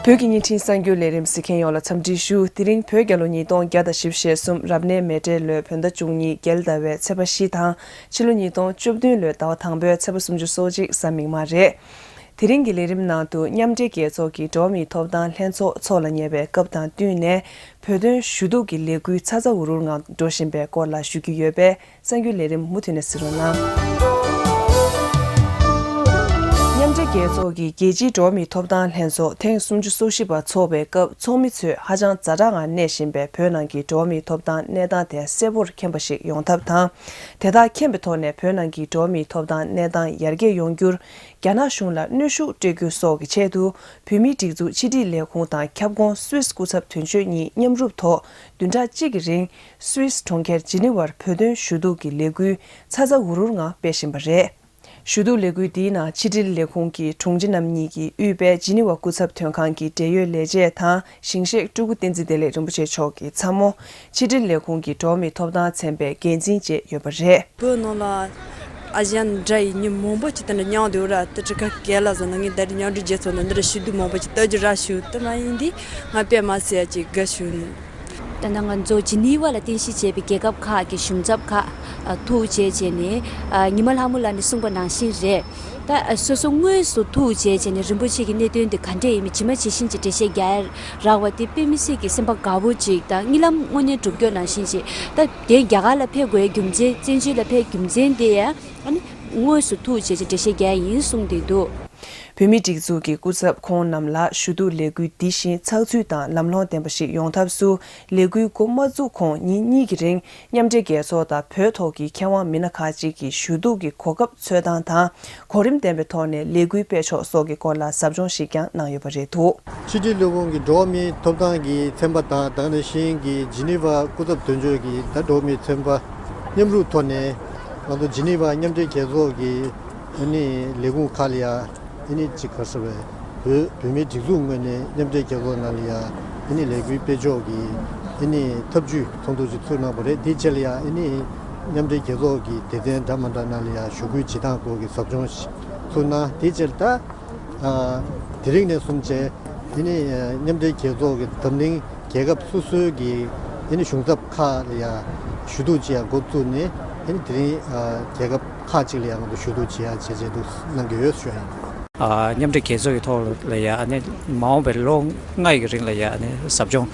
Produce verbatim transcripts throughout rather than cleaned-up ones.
བོད་ཀྱི་བརྙན་འཕྲིན་གསར་འགྱུར་ལས་རིམ་གཟིགས་མཁན་ཡོངས་ལ་འཚམས་འདྲི་ཞུ། དེ་རིང་བོད་རྒྱལ་ལོ་ཉིས་སྟོང་བརྒྱ་དང་བཞི་བཅུ་ཞེ་གསུམ་རབ་གནས་མེ་སྤྲེལ་ལོའི་བོད་ཟླ་བཅུ་གཉིས་རྒྱལ་ཟླ་བའི་ཚེས་པ་བཞི་དང་ཕྱི་ལོ་ཉིས་སྟོང་བཅུ་བདུན་ལོའི་ཟླ་བ་དང་པོའི་ཚེས་པ་སུམ་ཅུ་སོ་གཅིག་གཟའ་མིག་དམར་རེད། དེ་རིང་གི་ལས་རིམ་ནང་དུ་མཉམ་འབྲེལ་རྒྱལ་ཚོགས་ཀྱི་འགྲོ་བ་མིའི་ཐོབ་ཐང་ལྷན་ཚོགས་འཚོགས་ལ་ཉེ་བའི་སྐབས་དང་བསྟུན་ནས་བོད་དོན་ཞུ་གཏུག་གི་ལས་འགུལ་ཚ་ཚ་འུར་འུར་ངང་འགྲོ་བཞིན་པའི་སྐོར་ལ་ཞུ་རྒྱུ་ཡོད་པས། གསར་འགྱུར་ལས་རིམ་མུ་མཐུད་ནས་གཟིགས་རོགས་གནང་། མཉམ་འབྲེལ་རྒྱལ་ཚོགས་ཀྱི་རྒྱལ་སྤྱིའི་འགྲོ་བ་མིའི་ཐོབ་ཐང་ལྷན་ཚོགས་ཐེངས་སུམ་ཅུ་སོ་བཞི་པ་འཚོགས་པའི་སྐབས་ཚོགས་མི་ཚོས་ཧ་ཅང་ཛ་དྲག་ངང་གནས་བཞིན་པའི་བོད་ནང་གི་འགྲོ་བ་མིའི་ཐོབ་ཐང་གནས་སྟངས་དེ་གསལ་པོར་མཁྱེན་པ་ཞིག་ཡོང་ཐབས་དང་། དེ་དག་མཁྱེན་པའི་ཐོག་ནས་བོད་ནང་གི་འགྲོ་བ་མིའི་ཐོབ་ཐང་གནས་སྟངས་ཡར་རྒྱས་ཡོང་རྒྱུར་རྒྱ་ནག་གཞུང་ལ་གནོན་ཤུགས་སྤྲོད་རྒྱུ་སོགས་ཀྱི་ཆེད་དུ། བོད་མིའི་སྒྲིག་འཛུགས་ཕྱི་དྲིལ་ལས་ཁུངས་དང་ཁྱབ་ཁོངས་སུད་སི་སྐུ་ཚབ་དོན་གཅོད་གཉིས་མཉམ་རུབ་ཐོག་བདུན་ཕྲག་གཅིག་གི་རིང་སུད་སི་གྲོང་ཁྱེར་ཇི་ནི་ཝར་བོད་དོན་ཞུ་གཏུག་གི་ལས་འགུལ་ཚ་ཚ་འུར་འུར་ངང་སྤེལ་བཞིན་པ་རེད། ཞུ་གཏུག་ལས་འགུལ་འདིའི་ནང་ཕྱི་དྲིལ་ལས་ཁུངས་ཀྱི་དྲུང་ཆེ་རྣམ་གཉིས་ཀྱིས་དབུས་པའི་ཇི་ནི་ཝར་སྐུ་ཚབ་དོན་ཁང་གི་འབྲེལ་ཡོད་ལས་བྱེད་དང་ཞིང་གཤེགས་སྤྲུལ་སྐུ་བསྟན་འཛིན་བདེ་ལེགས་རིན་པོ་ཆེ་མཆོག་གི་ཚ་མོ། ཕྱི་དྲིལ་ལས་ཁུངས་ཀྱི་འགྲོ་བ་མིའི་ཐོབ་ཐང་ཚན་པའི་འགན་འཛིན་བཅས་ཡོད་པ་རེད། བོད་ནང་ལ་ཨ་ཞང་འདྲ་ཡི་མི་མང་པོ་ཅིག་དེ་འདྲ་མཉམ་དུ་ཡོད་ར། དེ་ཁྲི་ཁ་སྐད་ལ་བཟོ་ན་ངས་ད་རེས་མཉམ་འབྲེལ་རྒྱལ་ཚོགས་ནང་འདི་འདྲ་ཞུ་གཏུག་མང་པོ་ཅིག་ལྟ་རྒྱུ་རག་ཞུ་དེ་མ་ཡིན་དེ་ང་དཔེ་མ་སྲིད་ཡ་ཅིག་དགའ་ཞུ། ད་ལྟ་ང་ཚོ་ཇི་ནི་ཝ་ལ་རྟེན་གཞི་བྱས་པའི་རྒྱལ་ཁབ་ཁག་གི་གཞུང་ཚབ་ཁག་ཨ་ཐུག་བྱས་བྱས་ནས་ཨ་ཉི་མ་ལྷ་མོ་ལགས་ནས་གསུངས་པ་ནང་བཞིན་རེད། ད་ཨ་སོ་སོ་དངོས་སུ་ཐུག་བྱས་བྱས་ནས་རིན་པོ་ཆེ་གི་གནད་དོན་དེ་ག་འདྲས་ཡིན་མིན་ཇི་མ་ཇི་བཞིན་གྱི་འགྲེལ་བཤད་རྒྱག་ཡ་རག་པ་དེ་དཔེ་མི་སྲིད་ཀྱི་སེམས་པ་དགའ་པོ་ཅིག་དང་རྨི་ལམ་དངོས་གནས་འགྲུབ་སྐྱོ་ནང་བཞིན་ཅིག་ད་དེ་རྒྱ་གར་ལ་ཕེབས་དགོས་རྒྱུ་མཚན་བཙན་བྱོལ་ལ་ཕེབས་རྒྱུ་མཚན་དེ་ཡང་ཨ་ནི་དངོས་སུ་ཐུག་བྱས་བྱས་འགྲེལ་བཤད་རྒྱག་ཡ་ཡིན་གསུངས་བསྡད་འདུག་བོད་མིའི་སྒྲིག་འཛུགས་ཀྱི་སྐུ་ཚབ་ཁོང་རྣམས་ལ་ཞུ་གཏུག་ལས་འགུལ་འདི་བཞིན་ཚགས་ཚུད་དང་ལམ་ལྷོང་ལྡན་པ་ཞིག་ཡོང་ཐབས་སུ་ལས་འགུལ་འགོ་མ་བཙུགས་གོང་ཉིན་གཉིས་ཀྱི་རིང་མཉམ་འབྲེལ་རྒྱལ་ཚོགས་དང་བོད་ཐོག་གི་མཁས་དབང་མི་སྣ་ཁག་ཅིག་གིས་ཞུ་གཏུག་གི་གོ་སྐབས་འཚོལ་སྟངས་དང་གོ་རིམ་ལྡན་པའི་ཐོག་ནས་ལས་འགུལ་སྤེལ་ཕྱོགས་སོགས་ཀྱི་སྐོར་ལ་ཟབ་སྦྱོང་ཞིག་ཀྱང་གནང་ཡོད་པ་རེད་འདུག་ཕྱི་དྲིལ་ལས་ཁུངས་ཀྱི་འགྲོ་བ་མིའི་ཐོབ་ཐང་གི་ཚན་པ་དང་དེ་ནང་བཞིན་གྱི་ཇི་ནི་ཝ་སྐུ་ཚབ་དོན་གཅོད་ཀྱི་ད་འགྲོ་བ་མིའི་ཚན་པ་མཉམ་རུབ་ཐོག་ནས་ང་ཚོ་ཇི་ནི་ཝ་མཉམ་འབྲེལ་རྒྱལ་ཚོགས་ཀྱི་ཨ་ནི་ལས་ཁུངས་ཁག་ལ་ཡ་ཨ་ནི་ཅིག་ག་རེ་ཟེར་བས་བོད་བོད་མིའི་སྒྲིག་འཛུགས་ངོས་ནས་མཉམ་འབྲེལ་རྒྱལ་ཚོགས་ནང་ལ་ཡ་ཨ་ནི་ལས་འགུལ་སྤེལ་ཕྱོགས་ཀྱི་ཨ་ནི་ཐབས་ཇུས་ཚོགས་འདུ་ཅིག་ཚུགས་གནང་བ་རེད། དེའི་རྗེས་ལ་ཡ་ཨ་ནི་མཉམ་འབྲེལ་རྒྱལ་ཚོགས་ཀྱི་སྡེ་ཚན་འདྲ་མི་འདྲ་ནང་ལ་ཡ་ཞུ་སྐུལ་བྱེད་སྟངས་སྐོར་གྱི་ཟབ་སྦྱོང་ཞིག་ཚུགས་གནང་། དེའི་རྗེས་ལ་ད་ཨ་དེ་རིང་ནས་བཟུང་བྱས་ཨ་ནི་མཉམ་འབྲེལ་རྒྱལ་ཚོགས་ཀྱི་འཛམ་གླིང་རྒྱལ་ཁབ་སོ་སོའི་གི་ཨ་ནི་གཞུང་ཚབ་ཁག་ལ་ཡ་ཞུ་གཏུག་བྱེད་ཡ་འགོ་བཙུགས་ནས་ཨ་ནི་དེ་རིང་ཨ་རྒྱལ་ཁབ་ཁག་ཅིག་ལ་ཡ་ང་ཚོ་ཞུ་གཏུག་བྱེད་ཡ་བྱས་བྱས་འདུག་གནང་གི་ཡོད་ཞུ་ཡ་ཡིན། ཨ་མཉམ་འབྲེལ་རྒྱལ་ཚོགས་ཀྱི་ཐོག་ལ་ཡ་ཨ་ནི་མ་འོངས་པའི་ལོ་ལྔ་ཡི་གི་རིང་ལ་ཡ་ཨ་ནི་ཟབ་སྦྱོང་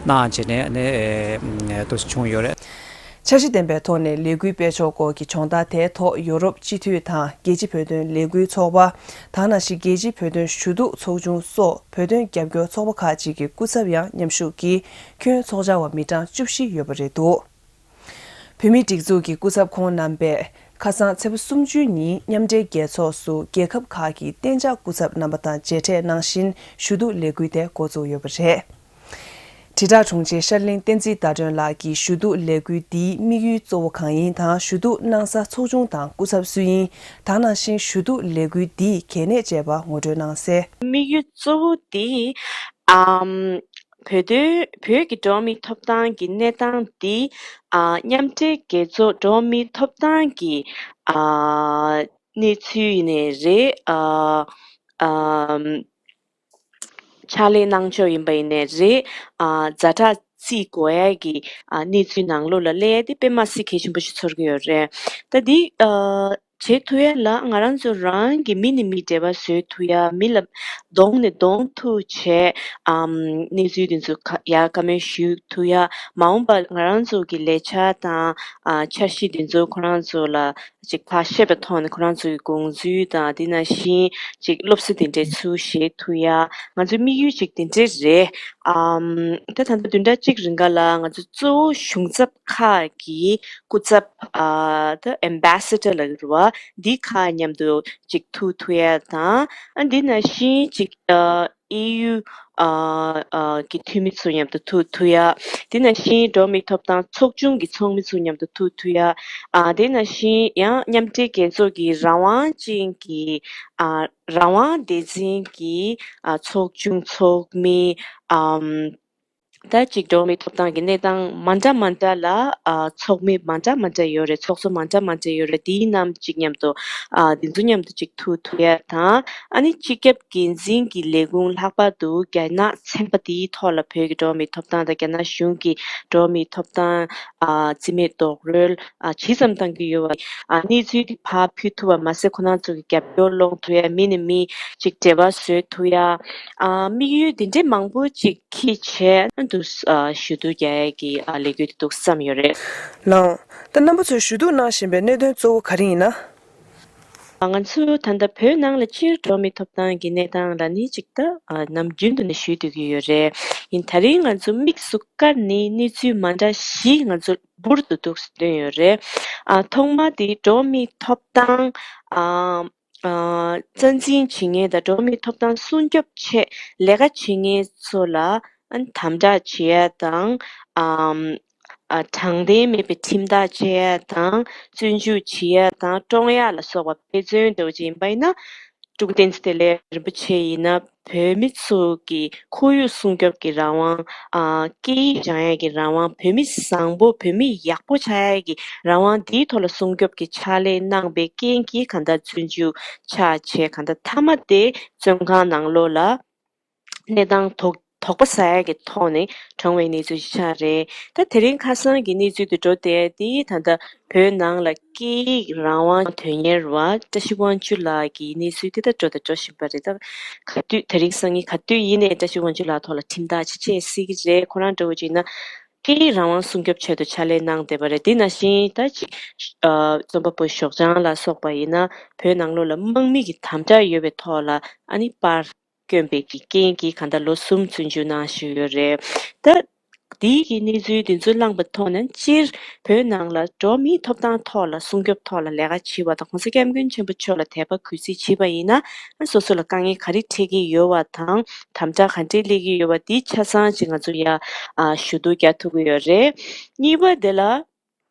གནང་བྱས་ནས་ཨ་ནི་ཨེ་འདུག་བྱུང་ཡོད་རེད། འཆར་གཞི་ལྡན་པའི་ཐོག་ནས་ལས་འགུལ་སྤེལ་ཕྱོགས་སྐོར་གྱི་སྦྱོང་བརྡར་དེའི་ཐོག་ཡོ་རོབ་སྤྱི་འཐུས་དང་རྒྱལ་སྤྱིའི་བོད་དོན་ལས་འགུལ་ཚོགས་པ་དང་ནང་བཞིན་རྒྱལ་སྤྱིའི་བོད་དོན་ཞུ་གཏུག་ཚོགས་ཆུང་སོགས་བོད་དོན་རྒྱབ་སྐྱོར་ཚོགས་པ་ཁག་ཅིག་གི་སྐུ་ཚབ་ཡང་མཉམ་ཞུགས་ཀྱིས་ཁྱོན་ཚོགས་བཅར་བ་མི་གྲངས་བཅུ་བཞི་ཡོད་པ་རེད་འདུག་བོད་མིའི་སྒྲིག་འཛུགས་ཀྱི་སྐུ་ཚབ་ཁོང་རྣམ་པས་ཁ་སང་ཚེས་པ་སུམ་ཅུ་ཉིན་མཉམ་འབྲེལ་རྒྱལ་ཚོགས་སུ་རྒྱལ་ཁབ་ཁག་གི་གཏན་འཇགས་སྐུ་ཚབ་རྣམ་པ་དང་མཇལ་འཕྲད་གནང་བཞིན་ཞུ་གཏུག་ལས་འགུལ་དེ་འགོ་བཙུགས་ཡོད་པ་རེད། དྲིལ་བསྒྲགས་དྲུང་ཆེ་ཤར་གླིང་བསྟན་འཛིན་ཟླ་སྒྲོན་ལགས་ཀྱིས་ཞུ་གཏུག་ལས་འགུལ་འདིའི་དམིགས་ཡུལ་གཙོ་བོ་གང་ཡིན་དང་ཞུ་གཏུག་གནང་ས་ཚོགས་ཆུང་དང་སྐུ་ཚབ་སུ་ཡིན། ད་ནང་བཞིན་ཞུ་གཏུག་ལས་འགུལ་འདིའི་གལ་གནད་བཅས་པ་ངོ་སྤྲོད་གནང་གསལ། དམིགས་ཡུལ་གཙོ་བོ་འདི་ཨམ་བོད་དོན་བོད་ཀྱི་འགྲོ་བ་མིའི་ཐོབ་ཐང་གི་གནས་སྟངས་འདི་ཨ་མཉམ་འབྲེལ་རྒྱལ་ཚོགས་འགྲོ་བ་མིའི་ཐོབ་ཐང་གི་ཨ་གནས་ཚུལ་ཡིན་ནའི་རེད། ཨ་ཨམ་ཕྱག་ལས་གནང་ཕྱོགས་ཡིན་པ་ཡིན་ནའི་རེད། ཨ་ཛ་དྲག་བརྩི་དགོས་ཡ་གི་ཨ་གནས་ཚུལ་ནང་ལོགས་ལ་སླེབས་ཡ་དེ་དཔེ་མ་སྲིད་གལ་ཆེན་པོ་ཞིག་ཚོར་གི་ཡོད་རེད། ད་འདི་ཨ་བྱེད་ཐུབ་ཡ་ལ་ང་རང་ཚོ་རང་གི་མི་ནས་མི་འབྲེལ་བ་བཟོ་ཐུབ་ཡ། མི་ལ་གདོང་ནས་གདོང་ཐུག་བྱས་ཨམ་གནས་ཚུལ་འདི་ཚོ་ཁ་ཡ་བཀའ་མོལ་ཞུ་ཐུབ་ཡ། མ་འོངས་པ་ང་རང་ཚོ་གི་ལས་འཆར་དང་ཨ་འཆར་གཞི་འདི་ཚོ་ཁོ་རང་ཚོ་ལ་ཅིག་ཁ་ཤས་པའི་ཐོག་ནས་ཁོ་རང་ཚོ་གི་དགོངས་ཚུལ་དང་དེ་ནང་བཞིན་ཅིག་སློབ་གསོ་དེ་འདྲའི་ཚུལ་བཞེས་ཐུབ་ཡ། ང་ཚོའི་དམིགས་ཡུལ་ཅིག་དེ་འདྲས་རེད། ཨམ་ད་ད་ལྟ་བདུན་ཕྲག་གཅིག་རིང་ག་ལ་ང་ཚོ་གཙོ་བོ་གཞུང་ཚབ་ཁག་གི་སྐུ་ཚབ་ཨ་ད་ཨེམ་བེ་སེ་ཌར་ལ་རུ་བ་འདི་ཁག་མཉམ་དུ་ཅིག་ཐུག་ཐུབ་ཡ་དང་ཨ་འདི་ནང་བཞིན་ཅིག་ཨ་ཨེ་ཡུ་ཨ་ཨ་གི་འཐུས་མི་ཚོ་མཉམ་དུ་ཐུག་ཐུབ་ཡ། དེ་ནང་བཞིན་འགྲོ་བ་མིའི་ཐོབ་ཐང་ཚོགས་ཆུང་གི་ཚོགས་མི་ཚོ་མཉམ་དུ་ཐུག་ཐུབ་ཡ། ཨ་དེ་ནང་བཞིན་ཡང་མཉམ་འབྲེལ་རྒྱལ་ཚོགས་ཀྱི་རང་དབང་ཅན་གྱི་ཨ་རང་དབང་སྡེ་ཚན་གྱི་ཨ་ཚོགས་ཆུང་ཚོགས་མི་ཨམ་ ད་ཅིག་འགྲོ་བ་མིའི་ཐོབ་ཐང་གི་གནས་སྟངས་མ་འདྲ་མ་འདྲ་ལ་ཨ་ཚོགས་མི་མ་འདྲ་མ་འདྲ་ཡོད་རེད། ཚོགས་གཙོ་མ་འདྲ་མ་འདྲ་ཡོད་རེད། དེའི་རྣམས་ཅིག་མཉམ་དུ་ཨ་དེ་ཚོ་མཉམ་དུ་ཅིག་ཐུག་ཐུག་ཡ་དང་། ཨ་ནི་སྤྱི་ཁྱབ་འགན་འཛིན་གྱི་ལས་ཁུངས་ལྷག་པར་དུ་རྒྱ་ནག་ཚན་པ་དེའི་ཐོག་ལ་བོད་ཀྱི་འགྲོ་བ་མིའི་ཐོབ་ཐང་དང་རྒྱ་ནག་གཞུང་གི་འགྲོ་བ་མིའི་ཐོབ་ཐང་ཨ་རྩིས་མེད་རྡོག་རོལ་ཨ་ཇི་ཙམ་བཏང་གི་ཡོད་པ་ཨ་གནས་ཚུལ་དེ་ཕར་ཕུལ་ཐུབ་པ་མ་ཟད། ཁོ་རང་ཚོ་གི་རྒྱབ་སྐྱོར་སློང་ཐུབ་ཡ། མི་ནས་མི་ཅིག་འབྲེལ་བ་བཟོ་ཐུབ་ཡ་ཨ་དམིགས་ཡུལ་དེ་འདྲའི་མང་པོ་ཅིག་འཁྱེར་བྱས་འདུག་ཨ་ཞུ་གཏུག་རྒྱག་ཡས་ཀྱི་ཨ་ལས་འགུལ་དེ་འདུག་བརྩམས་ཡོད་རེད། ལགས། ད་རྣམ་པ་ཚོས་ཞུ་གཏུག་གནང་བཞིན་པའི་གནད་དོན་གཙོ་བོ་ག་རེ་ཡིན་ན། ང་ཚོས་ད་ལྟ་བོད་ནང་ལ་སྤྱིར་འགྲོ་བ་མིའི་ཐོབ་ཐང་གི་གནས་སྟངས་ལ་ནི་ཅིག་ད་ཨ་ནམ་རྒྱུན་དུ་ནས་ཞུས་སྡོད་ཀྱི་ཡོད་རེད། ཡིན་ད་རིང་ང་ཚོ་དམིགས་སུ་བཀར་ནས་གནས་ཚུལ་མ་འདྲ་བཞི་ང་ཚོ་འབུར་དུ་འདུག་སེ་བཏོན་ཡོད་རེད། ཨ་ཐོག་མ་དེ་འགྲོ་བ་མིའི་ཐོབ་ཐང་ཨ་ཨ་རྩ་འཛིན་བྱེད་མཁན་དང་འགྲོ་བ་མིའི་ཐོབ་ཐང་སྲུང་སྐྱོབ་ཆེད་ལས་ཀ་བྱེད་མཁན་ཚོ་ལ་ཨ་དམ་དྲག་བྱེད་ཡ་དང་ཨམ་ཨ་དྲང་བདེན་མེད་པའི་ཁྲིམས་ཐག་བཅད་ཡ་དང་། བཙོན་འཇུག་བྱེད་ཡ་དང་བཀྲོངས་ཡ་ལ་སོགས་པ་དཔེ་མཚོན་འདྲ་བོ་ཅིག་ཡིན་པ་ཡིན་ན། ཀྲུའུ་ཏེན་ཙི་ཏེ་ལེ་རིན་པོ་ཆེ་ཡིན་ན་བོད་མི་ཚོ་གི་ཁོར་ཡུག་སྲུང་སྐྱོབ་ཀྱི་རང་དབང་། ཨ་སྐད་ཡིག་སྦྱང་ཡ་གི་རང་དབང་། བོད་མི་བཟང་པོ་བོད་མི་ཡག་པོ་ཆགས་ཡ་གི་རང་དབང་དེའི་ཐོག་ལ་སྲུང་སྐྱོབ་ཀྱི་ཕྱག་ལས་གནང་པའི་རྐྱེན་གྱིས་གང་ལྟར་བཙོན་འཇུག་ཆགས་བྱས། གང་ལྟར་མཐའ་མ་དེ་བཙོན་ཁང་ནང་ལོགས་ལ་གནས་སྟངས་དོགས་དོགས་པ་ཟ་ཡ་གི་ཐོག་ནས་བཀྲོངས་པའི་གནས་ཚུལ་ཞིག་ཆགས་རེད། ད་དེ་རིང་ཁ་སང་གི་གནས་ཚུལ་དེ་འགྲོ་བསྡད་དེ་ད་ལྟ་བོད་ནང་ལ་སྐད་ཡིག་རང་དབང་དོན་གཉེར་བ་བཀྲ་ཤིས་དབང་ཕྱུག་ལགས་ཀྱི་གནས་ཚུལ་དེ་ད་འགྲོ་དང་འགྲོ་བཞིན་པ་རེད། ད་ག་དུས་དེ་རིང་སང་ཉིན་ག་དུས་ཡིན་ནའི་བཀྲ་ཤིས་དབང་ཕྱུག་ལགས་ཐོག་ལ་ཁྲིམས་ཐག་ཅིག་བཅད་སྲིད་ཀྱི་རེད། ཁོ་རང་འདྲ་བོ་ཅིག་ན་སྐད་ཡིག་རང་དབང་སྲུང་སྐྱོབ་ཆེད་དུ་ཕྱག་ལས་གནང་བསྡད་པ་རེད། དེ་ནང་བཞིན་ད་ཅིག་ཨ་རྩོམ་པ་པོ་ཞོགས་ལྗང་ལ་སོགས་པ་ཡིན་ན་བོད་ནང་ལོགས་ལ་དམག་མི་གི་དམ་དྲག་ཡོད་པའི་ཐོག་ལ་ཨ་ནི་པར་བསྐྱོན་པའི་གི་རྐྱེན་གྱིས་གང་ལྟར་ལོ་གསུམ་བཙོན་འཇུག་གནང་བཞིན་ཡོད་རེད། ད་དེའི་གི་གནས་ཚུལ་དེ་ཚོ་བླངས་པའི་ཐོག་ནས་སྤྱིར་བོད་ནང་ལ་འགྲོ་བ་མིའི་ཐོབ་ཐང་ཐོག་ལ་སྲུང་སྐྱོབ་ཐོག་ལ་ལས་ཀ་བྱེད་པ་དང་གོང་ས་སྐྱབས་མགོན་ཆེན་པོ་མཆོག་ལ་དད་པ་གུས་བརྩི་བྱེད་པ་ཡིན་ན་སོ་སོ་ལ་དཀའ་ངལ་ག་རེ་འཕྲད་ཀྱི་ཡོད་པ་དང་དམ་དྲག་ག་འདྲས་སླེབས་ཀྱི་ཡོད་པ་འདི་ཆ་ཚང་ཅིག་ང་ཚོ་ཡ་ཨ་ཞུ་གཏུག་རྒྱག་ཐུབ་ཀྱི་ཡོད་རེད། གཉིས་པ་དེ་ལ།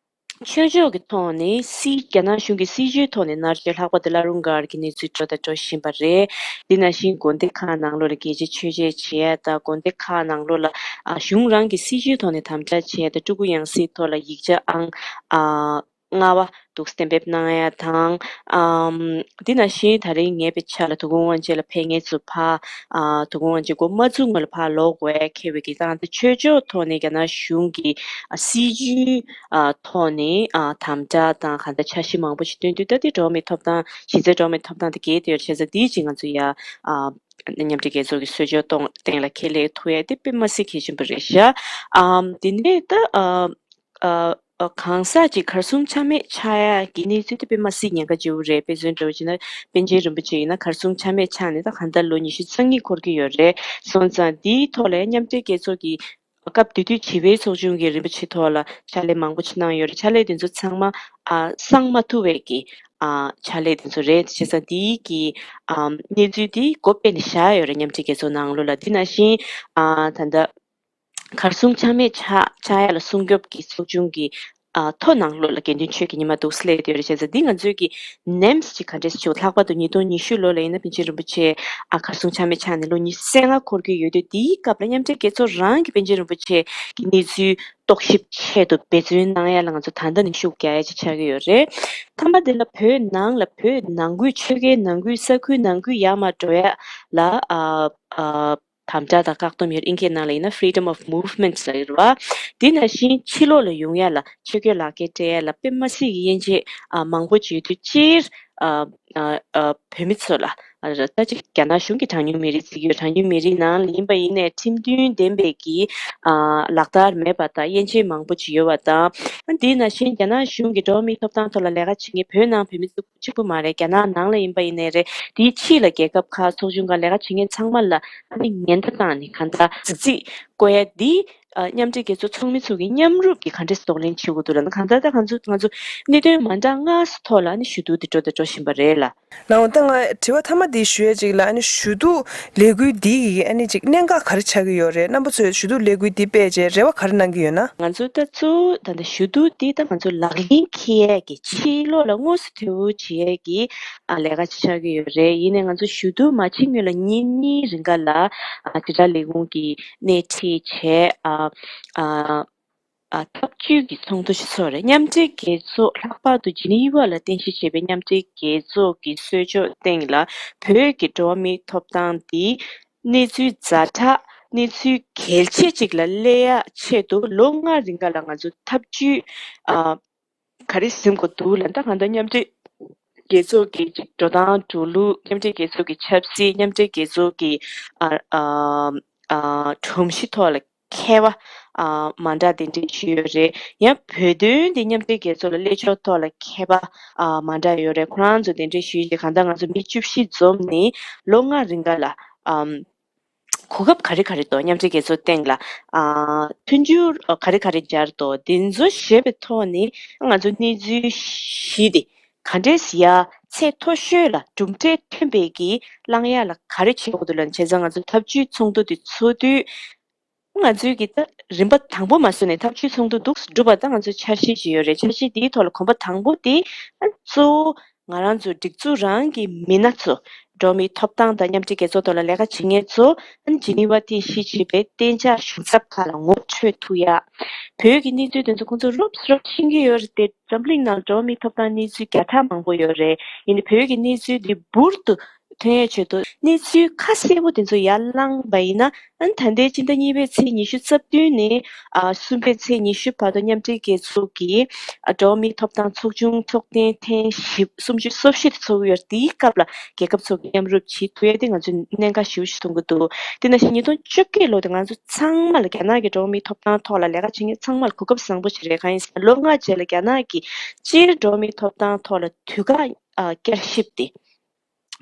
ཆོས་ཕྱོགས་ཀྱི་ཐོག་ནས་སྲིད་རྒྱ་ནག་གཞུང་གི་སྲིད་བྱུས་ཐོག་ནས་མནར་གཅོད་ལྷག་པར་དུ་བླ་རུང་སྒར་གྱི་གནས་ཚུལ་འགྲོ་དང་འགྲོ་བཞིན་པ་རེད། འདི་ནང་བཞིན་དགོན་སྡེ་ཁག་ནང་ལོགས་ལ་རྒྱལ་སྤྱིའི་ཆོས་ཆས་བྱེད་ཡ་དང་དགོན་སྡེ་ཁག་ནང་ལོགས་ལ་ཨ་གཞུང་རང་གི་སྲིད་བྱུས་ཐོག་ནས་དམ་དྲག་བྱེད་ཡ་དང་སྤྲུལ་སྐུ་ཡང་སྲིད་ཐོག་ལ་ཡིག་ཆ་ཨང་ཨ་ལྔ་པ་འདུག་གཏན་འབེབས་གནང་ཡ་དང་། ཨམ་འདི་ནང་བཞིན་ད་རེས་ཉེ་བའི་ཆར་ལ་དོ་དགོང་དབང་ཆེན་ལ་ཕེབས་མཁན་ཚོ་ཕར་ཨ་དོ་དགོང་དབང་ཆེན་འགོ་མ་བཙུགས་སྔོན་ལ་ཕར་ལོག་དགོས་ཁེལ་བའི་གི་སྟངས་དེ་ཆོས་ཕྱོགས་ཐོག་ནས་རྒྱ་ནག་གཞུང་གི་ཨ་སྲིད་བྱུས་ཨ་ཐོག་ནས་ཨ་དམ་དྲག་དང་གང་ལྟར་འཆར་གཞི་མང་པོ་ཞིག་བཏོན་དུས། ད་ལྟའི་འགྲོ་བ་མིའི་ཐོབ་ཐང་གཞི་རྩའི་འགྲོ་བ་མིའི་ཐོབ་ཐང་དེ་འགལ་བསྡད་ཡོད་རེད། བྱས་ཙང་འདིའི་ཅིག་ང་ཚོ་ཡ་ཨ་མཉམ་འབྲེལ་རྒྱལ་ཚོགས་ཀྱི་གསོལ་ཇ་གཏོང་སྟེང་ལ་ཁས་ལེན་ཐུབ་ཡ་དེ་དཔེ་མ་སྲིད་གལ་ཆེན་པོ་རེད་ཤག་ཨམ་དེ་ནས་ད་ཨ་ཨ་ཨ་གང་ཟག་ཅིག་གར་སོང་ཆ་མེད་ཆགས་ཡ་གི་གནས་ཚུལ་དེ་དཔེ་མ་སྲིད་ཉེན་ཁ་ཆེ་བོ་རེད། དཔེ་མཚོན་འདྲ་བོ་བྱས་ན་པཎ་ཆེན་རིན་པོ་ཆེ་ཡིན་ན་གར་སོང་ཆ་མེད་ཆགས་ནས་ད་གང་ལྟར་ལོ་ཉི་ཤུ་རྩ་གཉིས་འཁོར་གྱི་ཡོད་རེད། སོང་ཙང་འདིའི་ཐོག་ལ་མཉམ་འབྲེལ་རྒྱལ་ཚོགས་ཀྱི་སྐབས་དེ་དུས་བྱིས་པའི་ཚོགས་ཆུང་གིས་རིན་པོ་ཆེ་ཐོག་ལ་ཕྱག་ལས་མང་པོ་ཅིག་གནང་ཡོད་རེད། ཕྱག་ལས་དེ་ཚོ་ཚང་མ་ཨ་གསང་མ་ཐུབ་པའི་གི་ཨ་ཕྱག་ལས་དེ་ཚོ་རེད། བྱས་ཙང་འདིའི་གི་ཨ་གནས་ཚུལ་འདི་སྒོ་ཕྱེ་ནས་བཞག་ཡོད་རེད། མཉམ་འབྲེལ་རྒྱལ་ཚོགས་ནང་ལོགས་ལ། འདི་ནང་བཞིན་ཨ་ད་ལྟ་གར་སོང་ཆ་མེད་ཆགས་ཆགས་ཡ་ལ་སྲུང་སྐྱོབ་ཀྱི་ཚོགས་ཆུང་གི་ཨ་ཐོ་ནང་ལོགས་ལ་དགེ་འདུན་ཆོས་ཀྱི་ཉི་མ་འདུག་སླེབས་ཡོད་རེད། བྱས་ཙང་འདི་ང་ཚོའི་གི་ནེམ་སི་ཅིག་ག་འདྲས་ཞུ། ལྷག་པར་དུ་ཉིས་སྟོང་ཉི་ཤུ་ལོ་ལ་ཡིན་ན་པཎ་ཆེན་རིན་པོ་ཆེ་ཨ་གར་སོང་ཆ་མེད་ཆགས་ནས་ལོ་ཉི་ཤུ་རྩ་ལྔ་འཁོར་གྱི་ཡོད་དུས། འདིའི་སྐབས་ལ་མཉམ་འབྲེལ་རྒྱལ་ཚོགས་རང་གི་པཎ་ཆེན་རིན་པོ་ཆེ་གི་གནས་ཚུལ་རྟོག་ཞིབ་ཆེད་དུ་འབད་བརྩོན་གནང་ཡ་ལ་ང་ཚོ་ད་ལྟ་ནས་ཤུགས་རྒྱག་ཡ་ཅིག་ཆགས་ཀྱི་ཡོད་རེད། ཐ་མ་དེ་ལ་བོད་ནང་ལ་བོད་ནང་ཁུལ་ཆོལ་ཁའི་ནང་ཁུལ་ས་ཁུལ་ནང་ཁུལ་ཡར་མར་འགྲོ་ཡ་ལ་ཨ་ཨ་དམ་དྲག་དང་བཀག་སྡོམ་ཡོད། ཨིན་སྐད་ནང་ལ་ཡིན་ན་freedom of movement ལབ་ཡོད་རེད་བ། དེ་ནང་བཞིན་ཕྱི་ལོགས་ལ་ཡོང་ཡ་ལ་ཆོས་སྐྱོང་ལག་འཁྱེར་སྤྲད་ཡ་ལ་དཔེ་མ་སྲིད་ཀྱི་དབྱེ་འབྱེད་ཨ་མང་པོ་བྱེད་དུས། སྤྱིར་ཨ་ཨ་ཨ་བོད་མི་ཚོ་ལ་ཨ་ད་ཅིག་རྒྱ་ནག་གཞུང་གིས་གྲངས་ཉུང་མི་རིགས་བརྩི་གི་ཡོད། གྲངས་ཉུང་མི་རིགས་ནང་ལ་ཡིན་པ་ཡིན་ནའི་ཁྲིམས་མཐུན་ལྡན་པའི་གི་ཨ་ལག་བསྟར་མེད་པ་དང་དབྱེ་འབྱེད་མང་པོ་ཅིག་ཡོད་པ་དང་། དེ་ནང་བཞིན་རྒྱ་ནག་གཞུང་གིས་འགྲོ་བ་མིའི་ཐོབ་ཐང་ཐོག་ལ་ལས་ཀ་བྱེད་མཁན་བོད་ནང་བོད་མི་ཚོ་གཅིག་པུ་མ་རེད། རྒྱ་ནག་ནང་ལ་ཡིན་པ་ཡིན་ནའི་རེད། དེའི་ཕྱི་ལ་རྒྱལ་ཁབ་ཁག་ཚོགས་ཆུང་ཁག་ལས་ཀ་བྱེད་མཁན་ཚང་མ་ལ་ཨ་ནི་ཉེན་བརྡ་བཏང་ནས་གང་ལྟར་རྩིས་རྩིས་བཀོད་ཡ་འདི་ཨ་མཉམ་འབྲེལ་རྒྱལ་ཚོགས་ཚོགས་མི་ཚོ་གི་མཉམ་རུབ་ཀྱི་ག་འདྲས་གདོང་ལེན་བྱེད་དགོས་འདུག་ལབ་ན། གང་ལྟར་ད་ང་ཚོ་ང་ཚོ་གནད་དོན་མ་འདྲ་མངའ་ས་ཐོག་ལ་ཨ་ནི་ཞུ་གཏུག་འདི་འགྲོ་དང་འགྲོ་བཞིན་པ་རེད་ལ། ལའོ། ད་ང་དྲི་བ་མཐའ་མ་འདི་ཞུ་ཡ་ཅིག་ལ། ཨ་ནི་ཞུ་གཏུག་ལས་འགུལ་འདི་ཡི་ཨ་ནི་ཅིག་གནད་འགག་ག་རེ་ཆགས་ཀྱི་ཡོད་རེད། རྣམ་པ་ཚོས་ཞུ་གཏུག་ལས་འགུལ་འདི་སྤེལ་རྗེས་རེ་བ་ག་རེ་གནང་གི་ཡོད་ན། ང་ཚོ་ད་གཙོ་བོ་ད་ལྟ་ཞུ་གཏུག་འདི་ད་ང་ཚོ་ལག་ལེན་འཁེལ་ཡས་ཀྱི་ཕྱི་ལོགས་ལ་དངོས་སུ་ཐེ་བོ་བྱེད་ཡས་ཀྱི་ཨ་ལས་ཀ་ཅིག་ཆགས་ཀྱི་ཡོད་རེད། ཡིན་ནའི་ང་ཚོ་ཞུ་གཏུག་མ་བྱེད་སྔོན་ལ་ཉིན་གཉིས་རིང་ག་ལ་ཨ་དྲིལ་བསྒྲགས་ལས་ཁུངས་ཀྱིས་སྣེ་ཁྲིད་བྱས། ཨ་ ཨ་ཨ་ཨ་ཐབས་ཇུས་ཀྱི་ཚོགས་འདུ་ཞིག་ཚོགས་རེད། མཉམ་འབྲེལ་རྒྱལ་ཚོགས། ལྷག་པར་དུ་ཇི་ནི་ཝ་ལ་རྟེན་གཞི་བྱས་པའི་མཉམ་འབྲེལ་རྒྱལ་ཚོགས་ཀྱི་གསོལ་ལྕོག་སྟེང་ལ་བོད་ཀྱི་འགྲོ་བ་མིའི་ཐོབ་ཐང་འདི་གནས་ཚུལ་ཛ་དྲག་གནས་ཚུལ་གལ་ཆེ་ཅིག་ལ་སླེབས་ཡ་ཆེད་དུ་ལོ་ལྔ་རིང་ག་ལ་ང་ཚོ་ཐབས་ཇུས་ཨ་ག་རེ་འཛིན་དགོས་འདུག་ལབ་ན། ད་གང་ལྟར་མཉམ་འབྲེལ་རྒྱལ་ཚོགས་ཀྱི་ཅིག་འགྲོ་སྟངས་འགྲོ་ལུགས། མཉམ་འབྲེལ་རྒྱལ་ཚོགས་ཀྱི་ཆབ་སྲིད། མཉམ་འབྲེལ་རྒྱལ་ཚོགས་ཀྱི་ཨ་ཨ་ཨ་སྒྲོམ་གཞི་ཐོག་ལ་མཁས་པ་ཨ་མ་འདྲ་གདན་འདྲེན་ཞུས་ཡོད་རེད། ཡང་བོད་དོན་འདི་མཉམ་འབྲེལ་རྒྱལ་ཚོགས་ལ་སླེབས་ཕྱོགས་ཐོག་ལ་མཁས་པ་ཨ་མ་འདྲ་ཡོད་རེད། ཁོ་རང་ཚོ་གདན་འདྲེན་ཞུས་རྗེས་གང་ལྟར་ང་ཚོ་མི་བཅུ་བཞི་འཛོམས་ནས་ལོ་ལྔ་རིང་ག་ལ་ཨམ་གོ་སྐབས་ག་རེ་ག་རེ་འདུག་མཉམ་འབྲེལ་རྒྱལ་ཚོགས་སྟེང་ལ་ཨ་མཐུན་འགྱུར་ག་རེ་ག་རེ་སྦྱར་འདུག་འདི་ཚོ་ཞེས་པའི་ཐོག་ནས་ང་ཚོ་གནས་ཚུལ་བཞི་དེ་ག་འདྲས་ཡ་ཚད་མཐོ་ཤོས་ལ་གྲུབ་འབྲས་ཐོན་པའི་གི་བླང་ཡ་ལ་ག་རེ་བྱེད་དགོས་འདུག་ལབ་ན། བྱས་ཙང་ང་ཚོ་ཐབས་ཇུས་ཚོགས་འདུ་དེ་ཚོགས་དུས་ང་ཚོའི་གི་ད་རིམ་པ་དང་པོ་མ་བཟོས་ནས་ཐབས་ཇུས་ཚོགས་འདུ་འདུག་སྒྲུབ་པ་ད་ང་ཚོའི་འཆར་གཞི་ཅིག་ཡོད་རེད། འཆར་གཞི་དེའི་ཐོག་ལ་གོམ་པ་དང་པོ་དེ་ཨ་གཙོ་བོ་ང་རང་ཚོ་སྒྲིག་འཛུགས་རང་གི་མི་སྣ་ཚོ། འགྲོ་བ་མིའི་ཐོབ་ཐང་དང་མཉམ་འབྲེལ་རྒྱལ་ཚོགས་ཐོག་ལ་ལས་ཀ་བྱེད་མཁན་ཚོ་ཨ་ཇི་ནི་ཝ་རྟེན་གཞི་བྱས་པའི་གཏན་འཇགས་གཞུང་ཚབ་ཁག་ལ་ངོ་འཕྲོད་ཐུབ་ཡ། བོད་ཀྱི་གནས་ཚུལ་དེ་ཚོ་ཁོང་ཚོ་རོབ་རོབ་ཤེས་ཀྱི་ཡོད་རེད་དེ། འཛམ་གླིང་ནང་འགྲོ་བ་མིའི་ཐོབ་ཐང་གནས་ཚུལ་བརྒྱ་ཕྲག་མང་པོ་ཡོད་རེད། ཡིན་ནའི་བོད་ཀྱི་གནས་ཚུལ་འདི་འབུར་དུ་ཐོན་ཡས་ཆེད་དུ་གནས་ཚུལ་ཁ་གསལ་པོ་དེ་ཚོ་ཡར་བླངས་པ་ཡིན་ན། ཨ་ནི་ད་ལྟའི་སྤྱི་ཟླ་གཉིས་པའི་ཚེས་ཉི་ཤུ་རྩ་བདུན་ནས་ཨ་གསུམ་པའི་ཚེས་ཉི་ཤུ་བར་དུ་མཉམ་འབྲེལ་རྒྱལ་ཚོགས་ཀྱི་ཨ་འགྲོ་བ་མིའི་ཐོབ་ཐང་ཚོགས་ཆུང་ཚོགས་ཐེངས་ཐེངས་བཞི་སུམ་ཅུ་སོ་བཞི་དེ་ཚོགས་ཀྱི་ཡོད་རེད། དེའི་སྐབས་ལ་རྒྱལ་ཁབ་ཚོ་གི་མཉམ་རུབ་བྱེད་ཐུབ་ཡས་དེ་ང་ཚོས་གནད་འགག་ཞེ་པོ་ཞིག་མཐོང་གི་འདུག་དེ་ནང་བཞིན་ཉིས་སྟོང་བཅོ་བརྒྱད་ལོ་དེ་ང་ཚོ་ཚང་མ་ལ་རྒྱ་ནག་གི་འགྲོ་བ་མིའི་ཐོབ་ཐང་ཐོག་ལ་ལས་ཀ་བྱེད་མཁན་ཚང་མ་ལ་གོ་སྐབས་བཟང་པོ་ཞིག་རེད། གང་ཡིན་ཟེར་ན་ལོ་ལྔ་རྗེས་ལ་རྒྱ་ནག་གིས་སྤྱིར་འགྲོ་བ་མིའི་ཐོབ་ཐང་ཐོག་ལ་དུས་བཀག་ཨ་བསྐྱར་ཞིབ་དེ།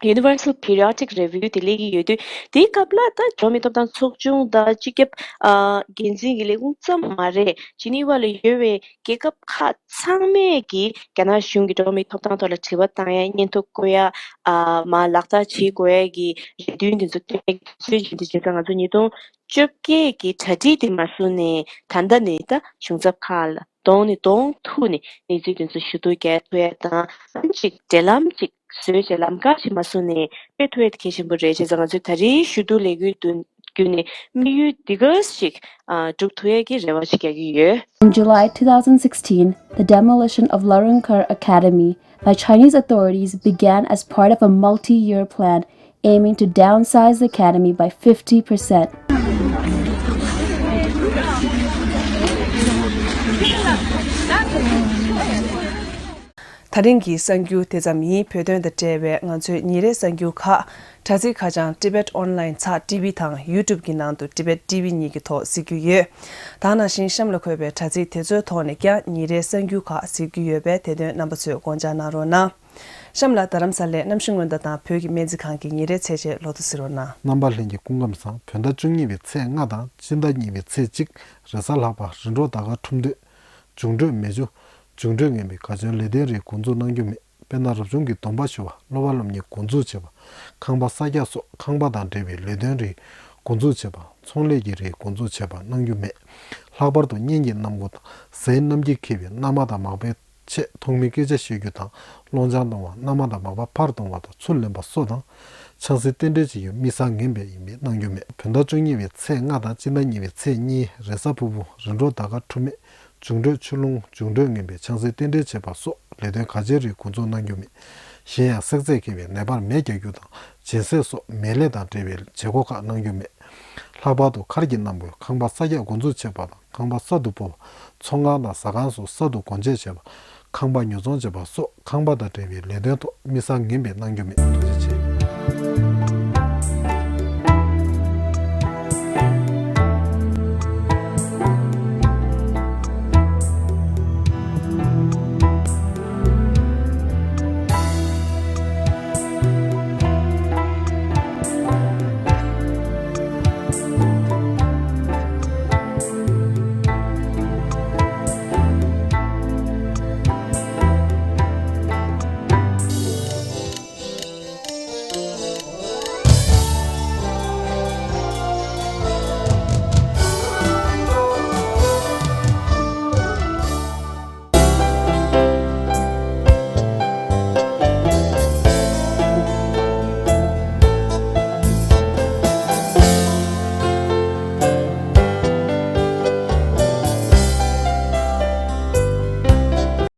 Universal Periodic Review དེ་སླེབས་ཀྱི་ཡོད་དུས། དེའི་སྐབས་ལ་ད་འགྲོ་བ་མིའི་ཐོབ་ཐང་ཚོགས་ཆུང་དང་སྤྱི་ཁྱབ་ཨ་འགན་འཛིན་གྱི་ལས་ཁུངས་ཙམ་མ་རེད། ཇི་ནི་ཝ་ལ་ཡོད་པའི་རྒྱལ་ཁབ་ཁག་ཚང་མས་ཀྱིས་རྒྱ་ནག་གཞུང་གིས་འགྲོ་བ་མིའི་ཐོབ་ཐང་ཐོག་ལ་དྲི་བ་བཏང་ཡ། སྙན་ཐོ་བཀོད་ཡ། ཨ་མར་ལག་བསྟར་བྱེད་དགོས་ཡ་གི་རེ་འདུན་དེ་ཚོ་བཏོན་ཡ་གི་དུས་ཚོད་ཅིག་འདི་བྱས་ཙང་། ང་ཚོ་ཉིས་སྟོང་བཅོ་བརྒྱད་ཀྱི་གྲ་སྒྲིག་དེ་མ་ཟུན་ནས་ད་ལྟ་ནས་ད་གཞུང་ཚབ་ཁག་ལ་གདོང་ནས་གདོང་ཐུག་ནས་གནས་ཚུལ་དེ་ཚོ་ཞུ་གཏུག་རྒྱག་ཐུབ་ཡ་དང་། ཨ་ནི་ཅིག་འབྲེལ་ལམ་ཅིག་བཟོས་བྱས་ལམ་ཁ་ཞིག་མ་བཟུང་ནས་སྤེལ་ཐུབ་ཡ་དེ་གལ་ཆེན་པོ་རེད། བྱས་ཙང་ང་ཚོས་ད་རེས་ཞུ་གཏུག་ལས་འགུལ་བརྒྱུད་ནས་དམིགས་ཡུལ་འདི་ག་ཞིག་ཨ་སྒྲུབ་ཐུབ་ཡ་གི་རེ་བ་ཞིག་རྒྱག་གི་ཡོད། In July two thousand sixteen, the demolition of Larunkhar Academy by Chinese authorities began as part of a multi-year plan aiming to downsize the academy by fifty percent. ད་རིང་གི་གསར་འགྱུར་དེ་ཙམ་ཡིན། བོད་དོན་དང་འབྲེལ་བའི་ང་ཚོའི་ཉིན་རེའི་གསར་འགྱུར་ཁག་དྲ་ཚིགས་ཁ་བྱང་Tibet Online ཚགས་ཊི་ཝི་དང་YouTube ཀྱི་ནང་དུ་Tibet T V གཉིས་ཀྱི་ཐོག་གཟིགས་རྒྱུ་ཡོད། ད་ནང་བཞིན་གཤམ་ལ་འཁོད་པའི་དྲ་ཚིགས་དེ་ཚོའི་ཐོག་ནས་ཀྱང་ཉིན་རེའི་གསར་འགྱུར་ཁག་གཟིགས་རྒྱུ་ཡོད་པས། དེ་དོན་རྣམ་པ་ཚོས་དགོངས་འཇགས་གནང་རོགས་གནང་། གཤམ་ལ་རྡ་རམ་ས་ལའི་གནམ་གཤིས་སྔོན་བརྡ་དང་བོད་ཀྱི་སྨན་རྩིས་ཁང་གི་ཉིན་རེའི་ཚེས་ཆེན་ལོ་ཐོ་གཟིགས་རོགས་གནང་། རྣམ་པ་ལྷན་རྒྱས་སྐུ་ཁམས་བཟང་། བོད་ཟླ་བཅུ་གཉིས་པའི་ཚེས་ལྔ་དང་སྤྱི་ཟླ་གཉིས་པའི་ཚེས་གཅིག་རེས་གཟའ་ལྷག་པ། རིམ་གྲོ་ཟླ་སྐར་འཁྲུངས་དུས། འབྱུང་འཕྲོད་མེ་ཆུ། འབྱུང་འཕྲོད་ངན་པའི་ག་ཇོན་ལེགས་ལྡན་རིགས་འགོ་འཛུགས་གནང་རྒྱུ་མེད། དཔེར་ན་རབ་བྱུང་གི་སྡོམ་པ་ཞུ་བ། སློབ་པ་སློབ་གཉེར་འགོ་འཛུགས་བྱེད་པ། ཁང་པ་གསར་རྒྱག་སོགས་ཁང་པ་དང་འབྲེལ་བའི་ལས་དོན་རིགས་འགོ་འཛུགས་བྱེད་པ། ཚོང་ལས་ཀྱི་རིགས་འགོ་འཛུགས་བྱེད་པ་གནང་རྒྱུ་མེད། ལྷག་པར་དུ་གཉེན་གྱི་རྣམ་ཀུན་དང་། ཟས་སྣུམ་གྱིས་འཁྱེར་བའི་མནའ་མ་དང་མག་པའི་ཆེད་ཐོག་མའི་སྐད་ཆ་བཤད་རྒྱུ་དང་། སློང་ཆང་གཏོང་བ། མནའ་མ་དང་མག་པ་ཕར་གཏོང་བ་དང་ཚུར་ལེན་པ་སོགས་དང་། ཆང་སའི་རྟེན་འབྲེལ་བྱེད་རྒྱུ་མི་བཟང་ངན་པས་ཡིན་པས་གནང་རྒྱུ་མེད། བོད་ཟླ་བཅུ་གཉིས་པའི་ཚེས་ལྔ་དང་སྤྱི་ཟླ་གཉིས་པའི་ཚེས་གཉིས་རེས་གཟའ་ཕུར་བུ། རིམ་གྲོ་ཟླ་སྐར་འཁྲུངས་མེད། འབྱུང་འཕྲོད་ཆུ་རླུང་། འབྱུང་འཕྲོད་ངན་པའི་ཆང་སའི་རྟེན་འབྲེལ་བྱེད་པ་སོགས་ལས་དོན་ག་ཅིའི་རིགས་འགོ་འཛུགས་གནང་རྒྱུ་མེད། གཞན་ཡང་བསྲེག་རྫས་འཁྱེར་བའི་ནད་པར་མེ་རྒྱག་རྒྱུ་དང་། སྦྱིན་སྲེག་སོགས་མེ་ལས་དང་འབྲེལ་བའི་བྱེད་སྒོ་ཁག་གནང་རྒྱུ་མེད། ལྷག་པར་དུ་མཁར་གྱི་རྣམ་ཀུན། ཁང་པ་གསར་རྒྱག་འགོ་འཛུགས་བྱེད་པ་དང་ཁང་པ་གསར་དུ་སྤོ་བ། ཚོང་ཁང་དང་ཟ་ཁང་སོགས་གསར་དུ་སྒོ་འབྱེད་བྱེད་པ། ཁང་པ་ཉོ་ཚོང་བྱེད་པ་སོགས་ཁང་པ་དང་འབྲེལ་བའི་ལས་དོན་ཐོག་མི་བཟང་ངན་པས་གནང་རྒྱུ་མེད། ཐུགས་རྗེ་ཆེ།